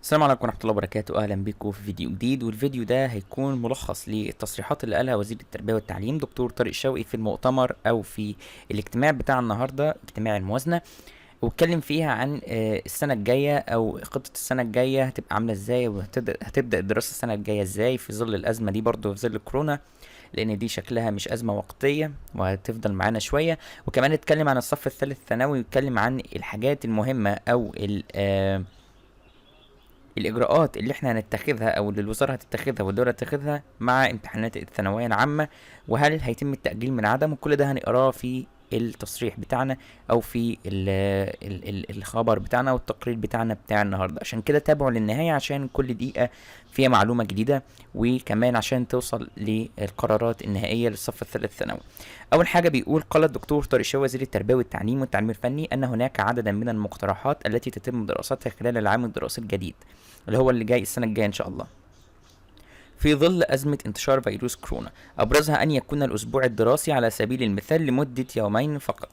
السلام عليكم ورحمة الله وبركاته. أهلا بكم في فيديو جديد، والفيديو ده هيكون ملخص للتصريحات اللي قالها وزير التربية والتعليم دكتور طارق شوقي في المؤتمر أو في الاجتماع بتاع النهاردة، اجتماع الموازنة، واتكلم فيها عن السنة الجاية أو خطة السنة الجاية هتبقى عاملة ازاي، وهتبدأ الدراسة السنة الجاية ازاي في ظل الأزمة دي، برضه في ظل الكورونا، لأن دي شكلها مش أزمة وقتية وهتفضل معانا شوية. وكمان اتكلم عن الصف الثالث ثانوي، واتكلم عن الحاجات المهمة أو الإجراءات اللي احنا هنتخذها أو اللي الوزارة هتتخذها والدولة هتتخذها مع امتحانات الثانوية العامة، وهل هيتم التأجيل من عدمه. كل ده هنقراه في التصريح بتاعنا أو في الخبر بتاعنا والتقرير بتاعنا بتاع النهاردة. عشان كده تابعوا للنهاية، عشان كل دقيقة فيها معلومة جديدة، وكمان عشان توصل للقرارات النهائية للصف الثالث ثانوي. أول حاجة بيقول: قال الدكتور طارق شوقي وزير التربية والتعليم والتعليم الفني أن هناك عددا من المقترحات التي تتم دراستها خلال العام الدراسي الجديد اللي هو اللي جاي السنة الجاية إن شاء الله، في ظل أزمة انتشار فيروس كورونا، أبرزها أن يكون الأسبوع الدراسي على سبيل المثال لمدة يومين فقط.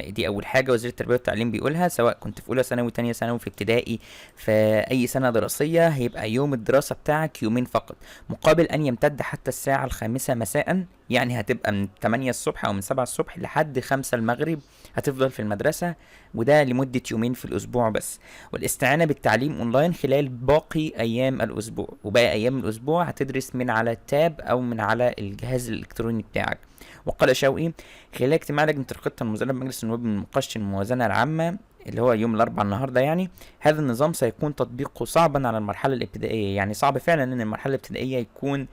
دي أول حاجة وزير التربية والتعليم بيقولها، سواء كنت في أولى ثانوي، تانية ثانوي، في ابتدائي، في أي سنة دراسية، هيبقى يوم الدراسة بتاعك يومين فقط، مقابل أن يمتد حتى الساعة 5 مساء. يعني هتبقى من 8 الصبح أو من 7 الصبح لحد 5 المغرب هتفضل في المدرسة، وده لمدة يومين في الأسبوع بس. والاستعانة بالتعليم أونلاين خلال باقي أيام الأسبوع، وباقي أيام الأسبوع هتدرس من على التاب أو من على الجهاز الإلكتروني بتاعك. وقال شوقي خلال اجتماع لجنة الخطة الموازنة بمجلس النواب من مناقشة الموازنة العامة اللي هو يوم الأربعاء النهاردة، هذا النظام سيكون تطبيقه صعبا على المرحلة الابتدائية. يعني صعب فعلا إن المرحلة الابتدائية يكون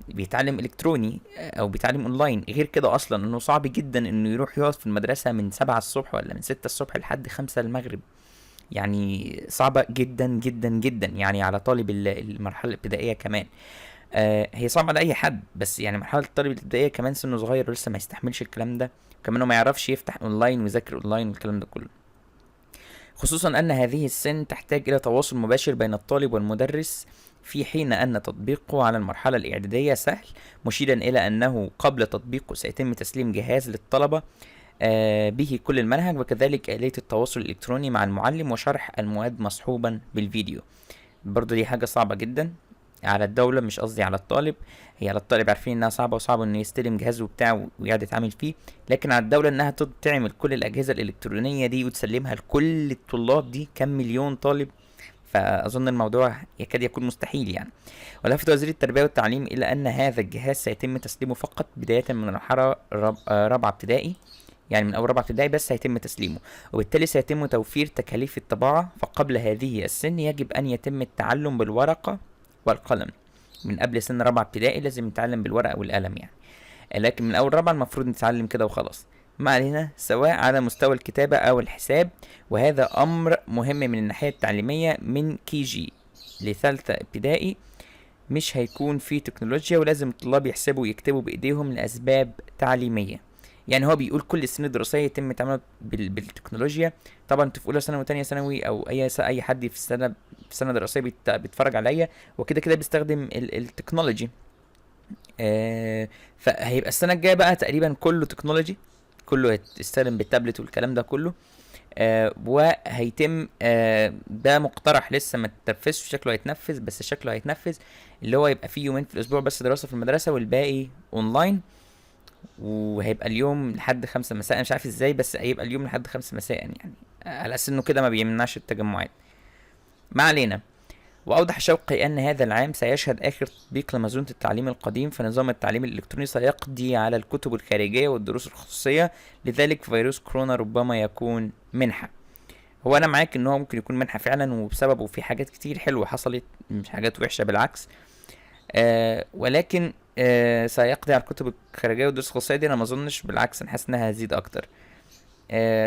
بيتعلم إلكتروني أو بيتعلم أونلاين، غير كده أصلا إنه صعب جدا إنه يروح يقعد في المدرسة من 7 الصبح ولا من 6 الصبح لحد 5 المغرب، يعني صعبة جدا جدا جدا على طالب المرحلة الابتدائية كمان. هي صعبة على أي حد، بس مرحلة الطالب الابتدائية كمان سنه صغير ولسه ما يستحملش الكلام ده، وكمان هو ما يعرفش يفتح أونلاين ويذاكر أونلاين والكلام ده كله، خصوصا أن هذه السن تحتاج إلى تواصل مباشر بين الطالب والمدرس، في حين أن تطبيقه على المرحلة الإعدادية سهل، مشيرا إلى أنه قبل تطبيقه سيتم تسليم جهاز للطلبة، به كل المنهج، وكذلك آلية التواصل الإلكتروني مع المعلم وشرح المواد مصحوبا بالفيديو. برضو دي حاجة صعبة جدا على الدولة، مش قصدي على الطالب، هي على الطالب عارفين انها صعبة وصعب انه يستلم جهازه وبتاع ويقعد يتعامل فيه، لكن على الدولة انها تعمل كل الأجهزة الإلكترونية دي وتسلمها لكل الطلاب دي، كم مليون طالب، فأظن الموضوع يكاد يكون مستحيل. ولفت وزير التربية والتعليم إلى أن هذا الجهاز سيتم تسليمه فقط بداية من المرحلة رابعة ابتدائي، يعني من أول رابعة ابتدائي بس هيتم تسليمه، وبالتالي سيتم توفير تكاليف الطباعة، فقبل هذه السن يجب أن يتم التعلم بالورقة والقلم. من قبل سن رابعة ابتدائي لازم نتعلم بالورقة والقلم، لكن من أول رابعة المفروض نتعلم كده وخلاص. ما علينا، سواء على مستوى الكتابة أو الحساب، وهذا أمر مهم من الناحية التعليمية. من كي جي لثالثة ابتدائي مش هيكون في تكنولوجيا، ولازم الطلاب يحسبوا ويكتبوا بإيديهم لأسباب تعليمية. هو بيقول كل السنين الدراسية يتم التعامل بالتكنولوجيا. طبعا انت في أولى ثانوي وتانية ثانوي أو أي حد في سنة دراسية بيتفرج عليا وكده كده بيستخدم التكنولوجي. فهيبقى السنة الجاية بقى تقريبا كله تكنولوجي، كله هيستخدم بالتابلت والكلام ده كله. وهيتم، ده مقترح لسه ما اتنفذش، شكله هيتنفذ، بس شكله هيتنفذ اللي هو يبقى فيه يومين في الأسبوع بس دراسة في المدرسة والباقي أونلاين، وهيبقى اليوم لحد 5 مساء، مش عارف ازاي بس هيبقى اليوم لحد 5 مساء، على اساس انه كده ما بيمنعش التجمعات. ما علينا. وأوضح شوقي أن هذا العام سيشهد آخر تطبيق لمنظومة التعليم القديم، فنظام التعليم الإلكتروني سيقضي على الكتب الخارجية والدروس الخصوصية، لذلك فيروس كورونا ربما يكون منحة. هو أنا معاك إن هو ممكن يكون منحة فعلا، وبسببه في حاجات كتير حلوة حصلت، مش حاجات وحشة بالعكس، ولكن، سيقضي على الكتب الخارجية والدروس الخصوصية دي أنا ما أظنش، بالعكس أنا حاسس إنها هتزيد أكتر.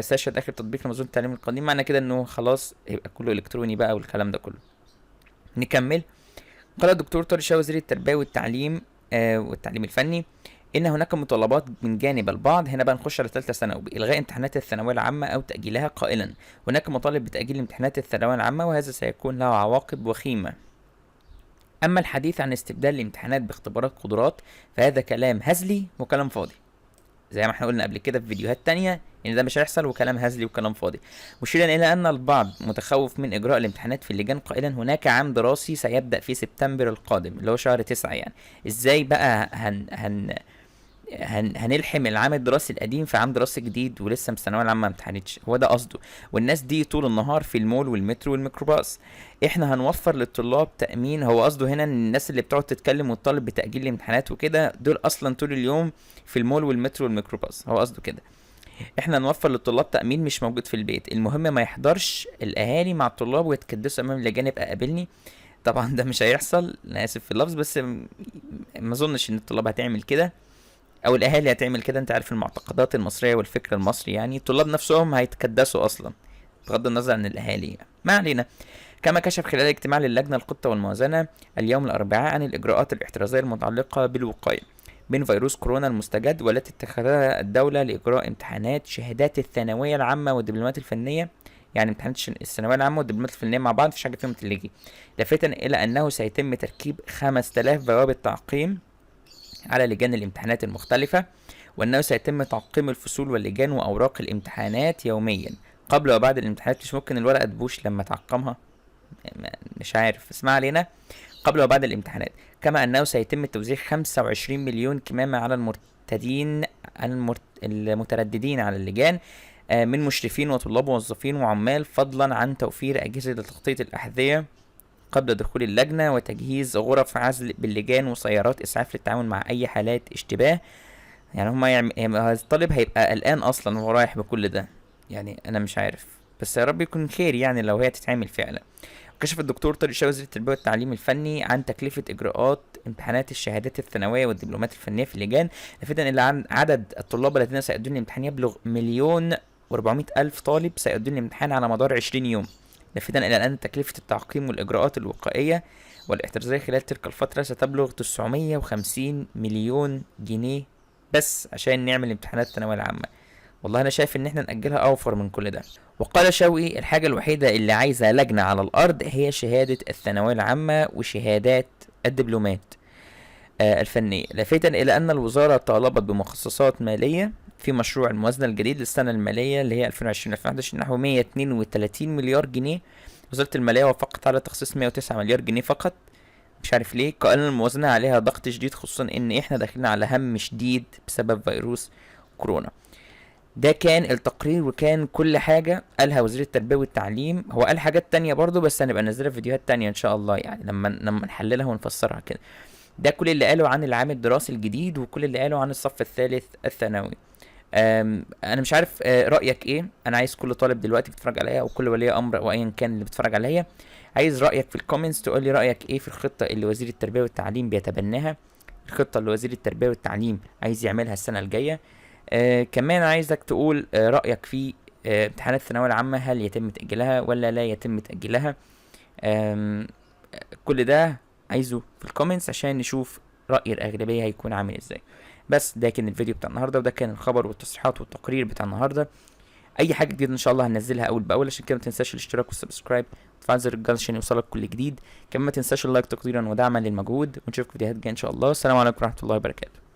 سيشهد آخر تطبيق لمنظومة التعليم القديم، معنى كده إنه خلاص هيبقى كله إلكتروني بقى والكلام ده كله. نكمل. قال الدكتور طارق شوقي وزير التربية والتعليم، والتعليم الفني إن هناك مطالبات من جانب البعض، هنا بقى نخش على ثالثة ثانوي، بإلغاء امتحانات الثانوية العامة أو تأجيلها، قائلا هناك مطالب بتأجيل امتحانات الثانوية العامة وهذا سيكون له عواقب وخيمة. أما الحديث عن استبدال الامتحانات باختبارات قدرات فهذا كلام هزلي وكلام فاضي. زي ما احنا قلنا قبل كده في فيديوهات تانية ان ده مش هيحصل وكلام هزلي وكلام فاضي. مشيرا الى ان البعض متخوف من اجراء الامتحانات في اللجان، قائلا هناك عام دراسي سيبدأ في سبتمبر القادم اللي هو شهر 9، يعني ازاي بقى هن هن هن هنلحم العام الدراسي القديم في عام دراسي جديد ولسه الثانوية العامة ما امتحنتش؟ هو ده قصده. والناس دي طول النهار في المول والمترو والميكروباص، احنا هنوفر للطلاب تامين. هو قصده هنا ان الناس اللي بتقعد تتكلم وتطالب بتاجيل الامتحانات وكده دول اصلا طول اليوم في المول والمترو والميكروباص، هو قصده كده. احنا نوفر للطلاب تامين مش موجود في البيت، المهم ما يحضرش الاهالي مع الطلاب ويتكدسوا امام اللجان يبقى قابلني. طبعا ده مش هيحصل، انا اسف في اللفظ، بس ما اظنش ان الطلاب هتعمل كده او الاهالي هتعمل كده. انت عارف المعتقدات المصرية والفكر المصري، يعني الطلاب نفسهم هيتكدسوا اصلا بغض النظر عن الاهالي يعني. ما علينا. كما كشف خلال اجتماع للجنة الخطة والموازنه اليوم الاربعاء عن الاجراءات الاحترازية المتعلقة بالوقايه من فيروس كورونا المستجد والتي اتخذتها الدولة لاجراء امتحانات شهادات الثانوية العامة والدبلومات الفنية، يعني امتحانات الثانوية العامة والدبلومات الفنية مع بعض، مفيش حاجة فيهم تلغي. لافتا الى انه سيتم تركيب 5000 بوابه تعقيم على لجان الامتحانات المختلفة، وأنه سيتم تعقيم الفصول واللجان وأوراق الامتحانات يوميا قبل وبعد الامتحانات. مش ممكن الورقة تبوش لما تعقمها؟ مش عارف، بس ما علينا. قبل وبعد الامتحانات. كما أنه سيتم توزيع 25 مليون كمامة على المرتدين المترددين على اللجان من مشرفين وطلاب وموظفين وعمال، فضلا عن توفير أجهزة لتغطية الأحذية قبل دخول اللجنة، وتجهيز غرف عزل باللجان وسيارات إسعاف للتعامل مع أي حالات اشتباه. يعني هما الطالب هيبقى قلقان أصلا وهو رايح بكل ده، يعني أنا مش عارف، بس يا رب يكون خير يعني لو هي تتعمل فعلا. كشف الدكتور طارق شوقي وزير التربية والتعليم الفني عن تكلفة إجراءات امتحانات الشهادات الثانوية والدبلومات الفنية في اللجان، لافتا إلى عن عدد الطلاب الذين سيؤدون الامتحان يبلغ 1,400,000 طالب سيؤدون الامتحان على مدار 20 يوم، لافتا إلى أن تكلفة التعقيم والإجراءات الوقائية والاحترازية خلال تلك الفترة ستبلغ 950 مليون جنيه بس عشان نعمل امتحانات الثانوية العامة. والله أنا شايف إن إحنا نأجلها أوفر من كل ده. وقال شوقي الحاجة الوحيدة اللي عايزة لجنة على الأرض هي شهادة الثانوية العامة وشهادات الدبلومات الفنية، لافتا إلى أن الوزارة طالبت بمخصصات مالية في مشروع الموازنة الجديد للسنة المالية اللي هي 2020-2021 نحو 132 مليار جنيه. وزارة المالية وافقت على تخصيص 109 مليار جنيه فقط، مش عارف ليه. قال الموازنة عليها ضغط شديد، خصوصا إن إحنا داخلين على هم شديد بسبب فيروس كورونا. ده كان التقرير وكان كل حاجة قالها وزير التربية والتعليم. هو قال حاجات تانية برضو بس هنبقى ننزلها في فيديوهات تانية إن شاء الله، يعني لما نحللها ونفسرها كده. ده كل اللي قاله عن العام الدراسي الجديد وكل اللي قاله عن الصف الثالث الثانوي. انا مش عارف رايك ايه. انا عايز كل طالب دلوقتي بيتفرج عليا او كل ولي امر او ايا كان اللي بيتفرج عليا، عايز رايك في ال comments، تقول لي رايك ايه في الخطة اللي وزير التربية والتعليم بيتبناها، الخطة اللي وزير التربية والتعليم عايز يعملها السنة الجاية. كمان عايزك تقول رايك في امتحانات الثانوية العامة، هل يتم تاجيلها ولا لا يتم تاجيلها؟ كل ده عايزه في ال comments عشان نشوف راي الاغلبية هيكون عامل ازاي. بس ده كان الفيديو بتاع النهارده، وده كان الخبر والتصريحات والتقرير بتاع النهارده. اي حاجة جديدة ان شاء الله هننزلها اول باول، عشان كده ما تنساش الاشتراك وال subscribe وتفعيل زر الجرس عشان يوصلك كل جديد. كمان ما تنساش ال like تقديرا ودعما للمجهود، ونشوفك في فيديوهات جاية ان شاء الله. السلام عليكم ورحمة الله وبركاته.